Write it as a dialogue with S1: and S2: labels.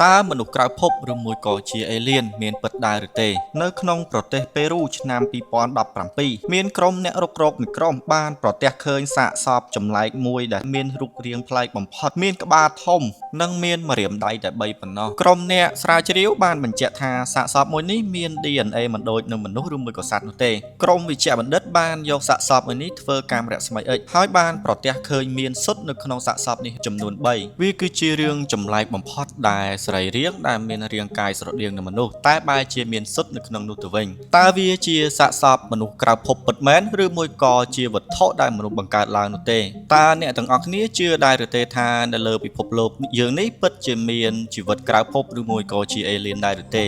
S1: តើមនុស្សក្រៅភពឬមួយក៏ជាអេលៀនមានពិតដែរឬទេនៅក្នុងប្រទេសប៉េរូឆ្នាំ2017មានក្រុមអ្នករុករកមួយក្រុមបានប្រទះឃើញសាកសពចម្លែកមួយដែលមានរូបរាងប្លែកបំផុតមានក្បាលធំនិងមានម្រាមដៃតែ3ប៉ុណ្ណោះក្រុមអ្នកស្រាវជ្រាវបានបញ្ជាក់ថាសាកសពមួយនេះមាន DNA មិនដូចនឹងមនុស្សឬមួយក៏សត្វនោះទេក្រុមវិជ្ជបណ្ឌិតបានយកសាកសពមួយនេះធ្វើកម្មរស្មី X ហើយបានប្រទះឃើញមានស៊ុតនៅក្នុងសាកសពនេះចំនួន3វាគឺជារឿងចម្លែកបំផុតដែលសរីរាង្គដែលមានរាងកាយស្រដៀងនឹងមនុស្សតែបែរជាមានស៊ុតនៅក្នុងនោះទៅវិញតើវាជាសាកសពមនុស្សក្រៅភពពិតមែនឬមួយក៏ជាវត្ថុដែលមនុស្សបង្កើតឡើងនោះទេតើអ្នកទាំងអស់គ្នាជឿដែរឬទេថានៅលើពិភពលោកយើងនេះពិតជាមានជីវិតក្រៅភពឬមួយក៏ជាអេលៀនដែរឬទេ?